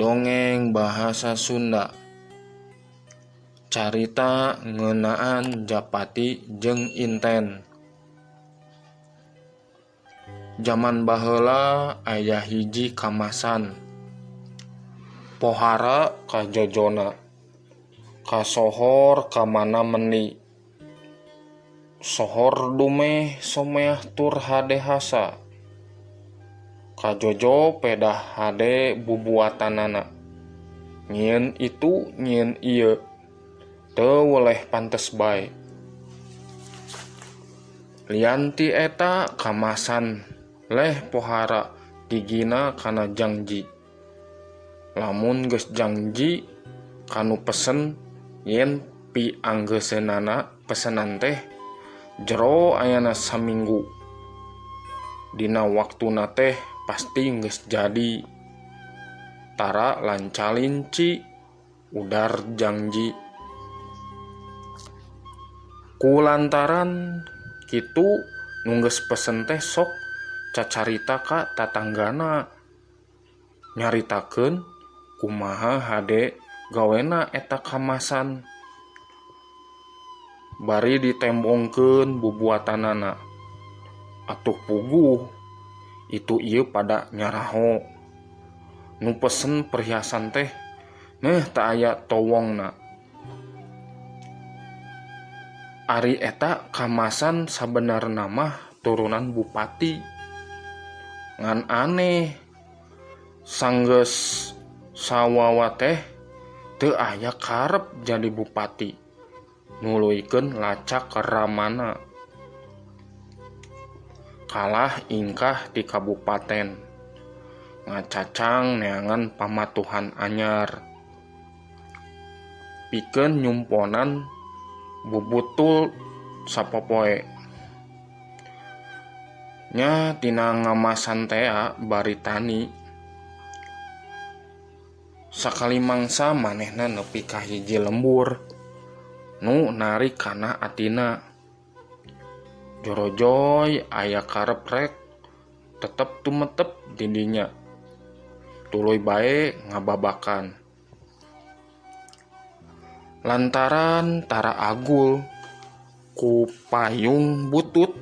Dongeng Bahasa Sunda Carita ngeunaan Japati jeung Inten. Jaman baheula aya hiji kamasan. Pohara ka jojona, kasohor ka mana mendi. Sohor dumeh someah tur hade hasa. Kajojo pedah hade bubuatanana. Nyieun itu nyieun ieu. Teu weleh pantes bae. Lian ti eta kamasan leh pohara gigina kana jangji. Lamun geus jangji kanu pesen yen pianggeuseunana pesenan teh jero ayana saminggu. Dina waktuna teh pasti geus jadi. Tara lancalinci udar jangji. Ku lantaran kitu nu geus pesen teh sok cacarita ka tatanggana. Nyaritakeun kumaha hade gawena eta kamasan. Bari ditembongkeun bubuatanana. Atuh puguh itu ieu pada nyaraho. Nu pesen perhiasan teh neh teu aya towongna. Ari eta kamasan sabenarna mah turunan bupati. Ngan aneh sanggeus sawawa teh teu aya karep jadi bupati nuluykeun lacak ramana. Kalah ingkah ti kabupaten ngacacang neangan pamatuhan anyar. Pikeun nyumponan bubutul sapopoe. Nya tina ngamasan tea bari tani. Sakali mangsa manehna nepi ka hiji lembur nu narik kana atina. Jorojoy aya karep rek tetep tumetep di dinya. Tuluy bae ngababakan. Lantaran tara agul ku payung butut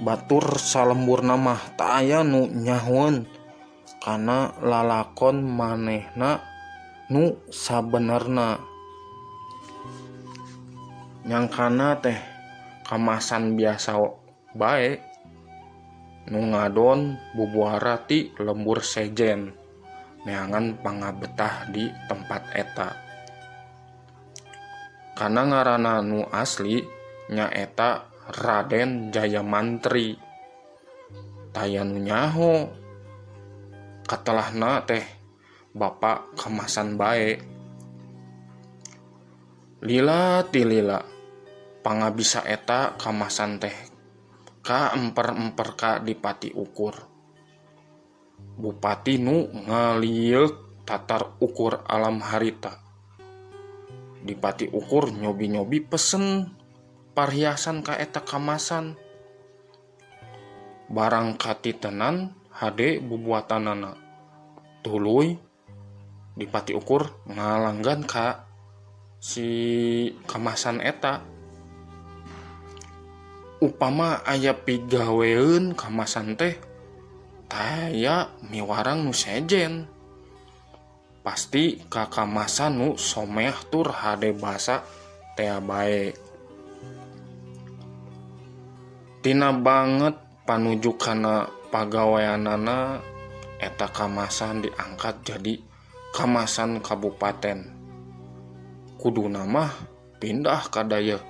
batur salemburna mah teu aya nu nyahoeun kana lalakon manehna nu sabenerna. Nyangkana teh kamasan biasa bae nu ngadon bubuara ti lembur sejen neangan pangabetah di tempat eta. Kana ngaranna nu asli nyaeta Raden Jayamantri. Taya nu nyaho katelahna teh bapa kamasan bae. Lila ti lila pangabisa eta kamasan teh ka emper-emper ka Dipati Ukur. Bupati nu ngalieuk tatar ukur alam harita. Dipati Ukur nyobi-nyobi pesen parhiasan ka eta kamasan. Barang katitenan hade bubuatanana. Tuluy Dipati Ukur ngalanggan ka si kamasan eta. Upama aya pigaweun kamasan teh taya miwarang nu sejen. Pasti ka kamasan nu someah tur hade basa tea bae. Tina banget panuju kana pagaweanana eta kamasan diangkat jadi kamasan kabupaten. Kuduna mah pindah ka dayeuh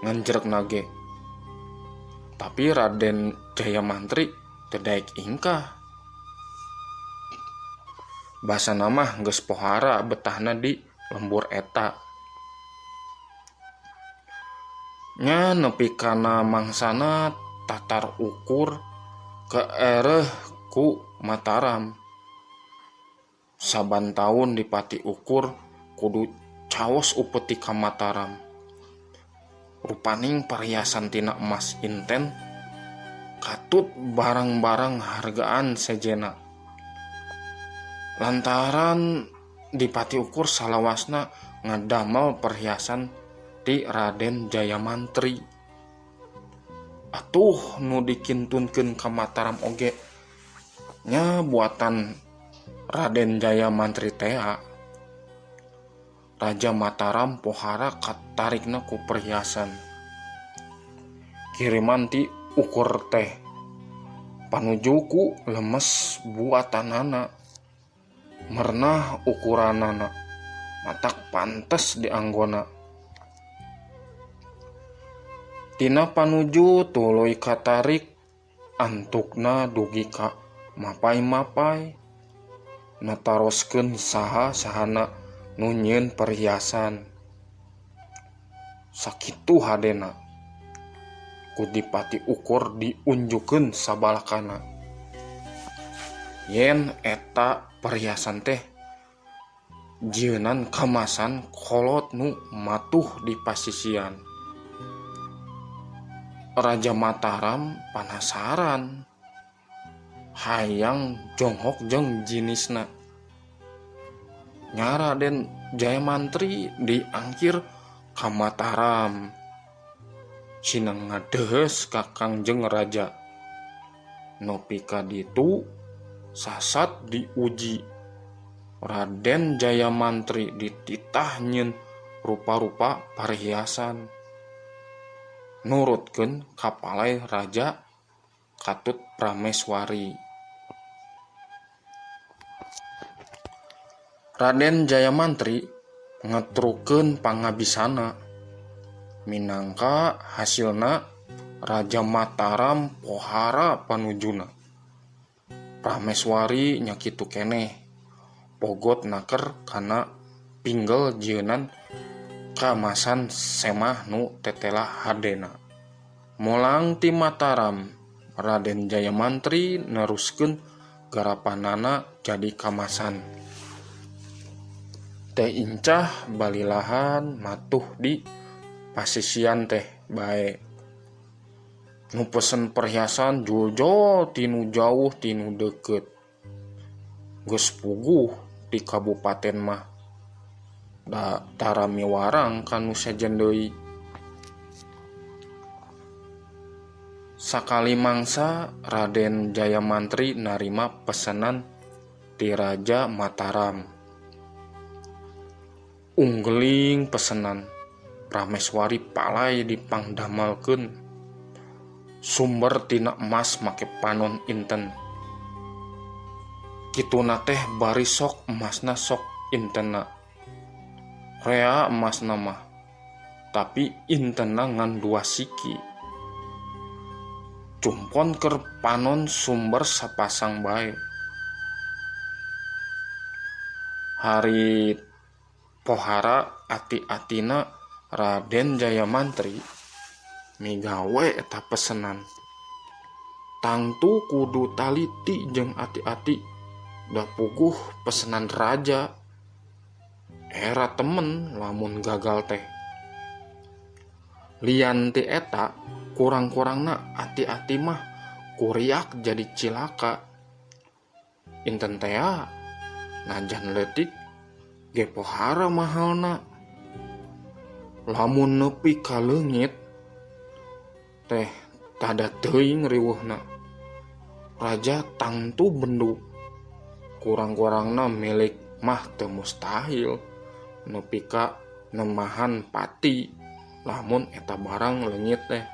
nganjrekna ge. Tapi Raden Jayamantri teu daek ingkah. Basana mah geus pohara betahna di lembur eta. Nya nepi kana mangsana tatar ukur keereuh ku Mataram. Saban taun Dipati Ukur kudu caos upeti ka Mataram. Rupaning parhiasan tina emas inten katut barang-barang hargaan sejena. Lantaran Dipati Ukur salawasna ngadamel perhiasan ti Raden Jayamantri. Atuh nu dikintunkeun ka Mataram oge nya buatan Raden Jayamantri tea. Raja Mataram pohara katarikna ku perhiasan kiriman ti Ukur teh. Panuju ku lemes buatanana. Merenah ukuranana matak pantes dianggona. Tina panuju tuluy katarik antukna dugi ka mapay-mapay nataroskeun saha-sahana nu nyieun perhiasan. Sakitu hadena ku Dipati Ukur diunjukeun sabalakana. Yen eta perhiasan teh jieunan kamasan kolot nu matuh di pasisian. Raja Mataram panasaran hayang jonghok jeung jinisna. Nya Raden Jayamantri diangkir ka Mataram. Cinang ngadeheus ka Kangjeng Raja. Nepi ka ditu sasat diuji. Raden Jayamantri dititah nyieun rupa-rupa parhiasan. Nurutkeun kapalai Raja Katut Prameswari. Raden Jayamantri ngetrukeun pangabisana. Minangka hasilna Raja Mataram pohara panujuna. Prameswari nya kitu keneh pogot naker kana pinggel jieunan kamasan semah nu tetela hadena. Molang ti Mataram, Raden Jayamantri neruskeun garapanana jadi kamasan. Teh incah balilahan matuh di pasisian teh bae. Nu pesen perhiasan jol-jol tinu jauh tinu deukeut. Geus puguh di kabupaten mah. Da tara miwarang ka nu sejen deui. Sakali mangsa Raden Jayamantri narima pesenan ti Raja Mataram. Unggeling pesenan Prameswari palai dipangdamelkeun. Sumber tina emas make panon inten. Kituna teh bari sok emasna sok intenna. Rea emasna mah, tapi intenna ngan dua siki. Cumpon keur panon sumber sapasang bae. Hari pohara ati-atina Raden Jayamantri migawe eta pesenan. Tangtu kudu taliti jeung ati-ati da puguh pesenan raja. Era temen lamun gagal teh. Lian ti eta kurang-kurangna ati-ati mah kuriak jadi cilaka. Inten tea najan leutik ge pohara mahalna. Lamun nepi ka leungit teh tada teuing riweuhna. Raja tangtu bendu. Kurang-kurangna milik mah teu mustahil nepi ka nemahan pati lamun eta barang leungit teh.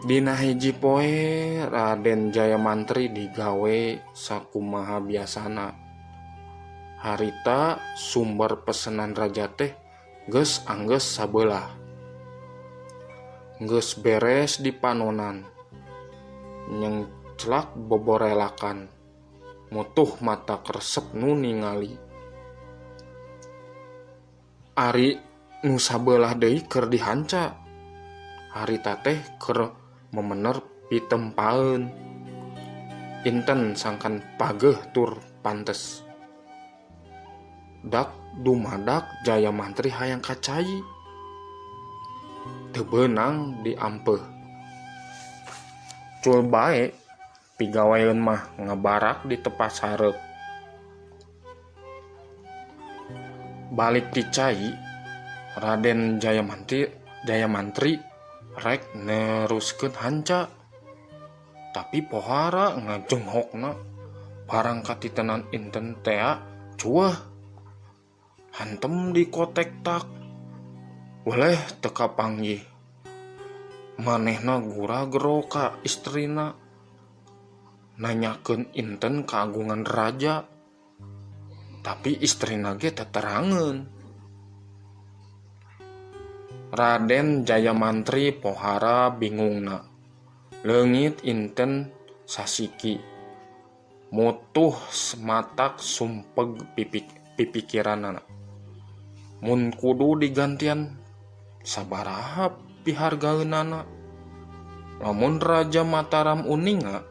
Dina hiji poe Raden Jayamantri digawe sakumaha biasana. Harita sumber pesenan raja teh geus anggeus sabelah. Geus beres dipanonan. Nyengclak boborelakan. Mutuh mata keresep nu ningali. Ari nu sabelah deui keur dihanca. Harita teh keur memener pitempaeun. Inten sangkan pageuh tur pantes. Dak dumadak Jayamantri hayang ka cai. Teu beunang diampeuh. Cul bae Pigaweun mah ngabarak di tepas hareup. Balik ti cai, Raden Jayamantri rek neruskeun hanca. Tapi pohara ngajenghokna barang katitenan inten tea cuah. Hantem di kotek tak. Weleh teu kapanggih. Manehna gura-gero ka istrina. Nanyakeun inten kagungan raja. Tapi istrina ge teterangeun. Raden Jayamantri pohara bingungna. Leungit inten sasiki. Mutuh matak sumpeg pipikiranana. Mun kudu digantian sabaraha pihargaeunana. Lamun Raja Mataram uninga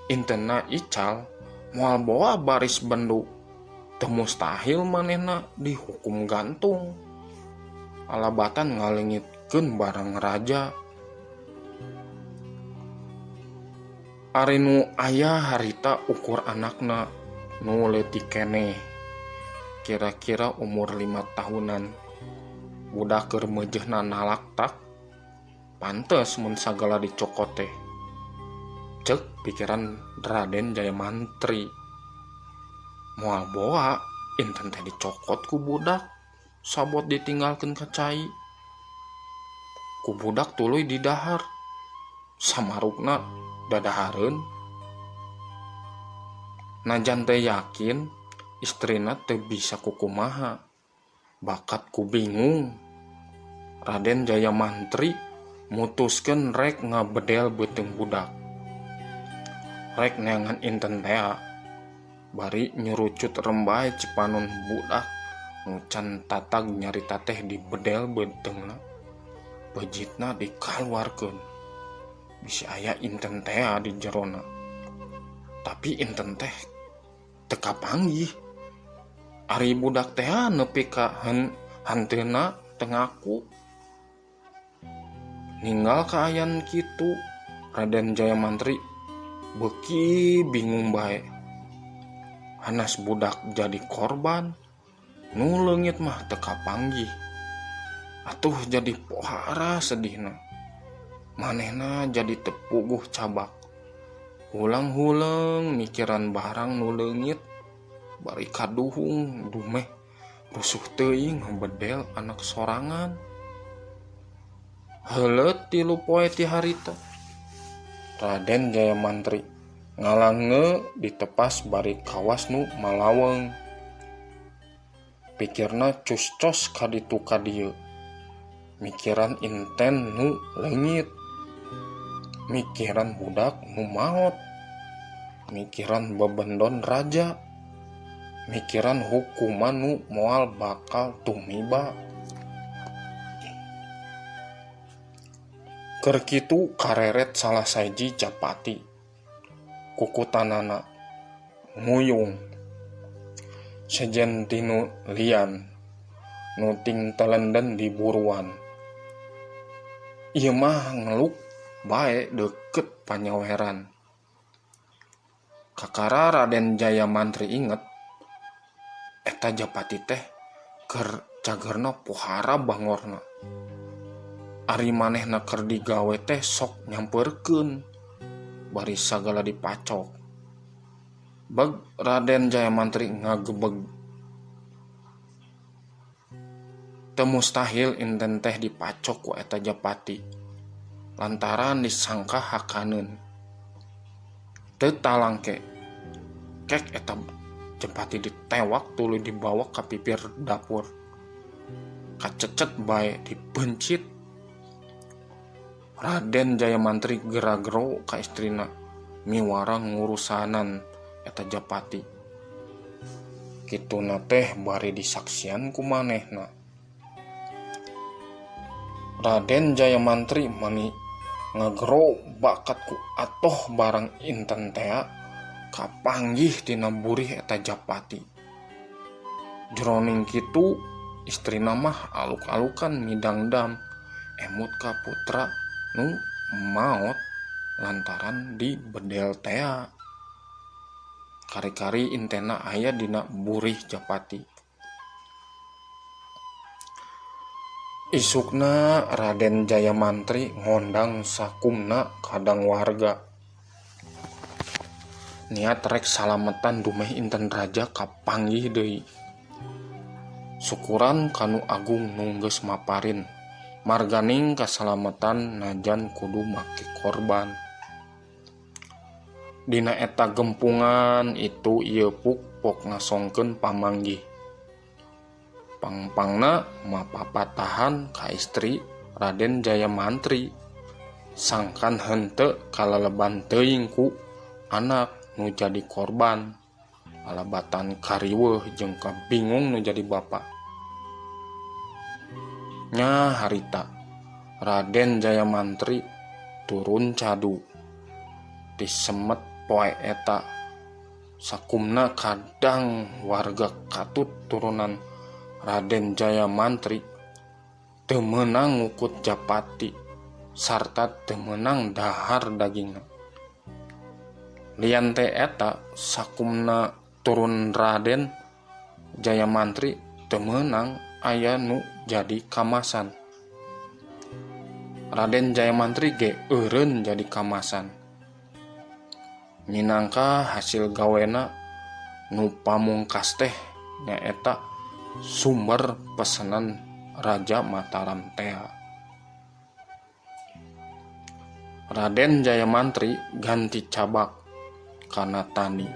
intenna ical moal boa baris bendu. Teu mustahil manehna dihukum gantung. Alabatan ngalengitkeun barang raja. Ari nu aya harita ukur anakna nu leutik keneh. Kira-kira umur 5 tahunan. Budak keur meujeuhna nalaktak. Pantes mun sagala dicokot teh. Ceuk pikiran Raden Jayamantri. Moal boa inten teh dicokot ku budak. Sabot ditinggalkeun ka cai. Ku budak tuluy didahar. Samarukna dadahareun. Najan teh yakin istrina teu bisa kukumaha. Bakat ku bingung. Raden Jayamantri mutuskeun rek ngabedel beuteung budak. Rek neangan inten tea. Bari nyurucut rembay cipanon budak nu can tatag nyarita teh dibedel beuteungna. Bejitna dikaluarkeun. Bisi aya inten tea di jerona. Tapi inten teh teu kapanggih. Ari budak teh nepi ka hanteuna teu ngaku. Ninggal kaayaan kitu, Raden Jayamantri beuki bingung bae. Hanas budak jadi korban, nu leungit mah teu kapanggih. Atuh jadi pohara sedihna. Manehna jadi teu puguh cabak. Hulang-huleng mikiran barang nu leungit, bari kaduhung dumeh rusuh teuing ngebedel anak sorangan. Heuleut 3 poe ti harita. Raden Jayamantri ngalange ditepas bari kawas nu malaweng. Pikirna cus-cos kaditu kadieu. Mikiran inten nu leungit. Mikiran budak nu maot. Mikiran bebendon raja. Mikiran hukuman nu moal bakal tumiba. Keur kitu kareret salah sahiji japati. Kukutanana nguyung. Sejen tinu lian nu ting telenden di buruan. Ieu mah ngeluk bae deukeut panyaweran. Kakara Raden Jayamantri inget eta japati teh keur cagerna pohara bangorna. Ari manehna keur digawe teh sok nyampeurkeun bari sagala dipacok. Beg Raden Jayamantri ngagebeg. Teu mustahil inten teh dipacok ku eta japati lantaran disangka hakaneun. Teu talangke kek eta japati ditewak tuluy dibawa ka pipir dapur. Kacecet bae dibencit. Raden Jayamantri gera-gero ka istrina miwara ngurusanan eta japati. Kituna teh bari disaksian ku manehna. Raden Jayamantri mani ngagero bakat ku atoh barang inten tea kapanggih tina burih eta japati. Jroning kitu istrina mah aluk-alukan midangdam emut ka putra nu maot. Lantaran di bedel tea. Kari-kari intena aya dina burih Japati. Isukna Raden Jayamantri ngondang sakumna kadang warga. Niat rek salametan dumeh inten raja kapanggih deui. Syukuran kanu agung nu geus maparin marganing kasalametan najan kudu make korban. Dina eta gempungan itu ieu puk pok ngasongkeun pamanggih. Pangpangna mapapatahan ka istri Raden Jayamantri sangkan henteu kaleleban teuing ku anak nu jadi korban alabatan kariweuh jeung kabingung nu jadi bapa. Nya harita Raden Jayamantri turun cadu disemet poe eta sakumna kadang warga katut turunan Raden Jayamantri teu meunang ngukut Japati sarta teu meunang dahar dagingna. Lian teh eta sakumna turun Raden Jayamantri teu meunang aya nu jadi kamasan. Raden Jayamantri ge eureun jadi kamasan. Minangka hasil gawena nu pamungkas teh nyaeta sumber pesenan Raja Mataram tea. Raden Jayamantri ganti cabak kana tani.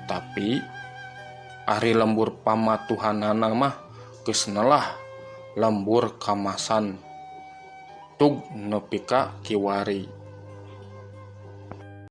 Tapi ari lembur pamatuhanana mah geus nelah lembur kamasan tug nepi ka kiwari.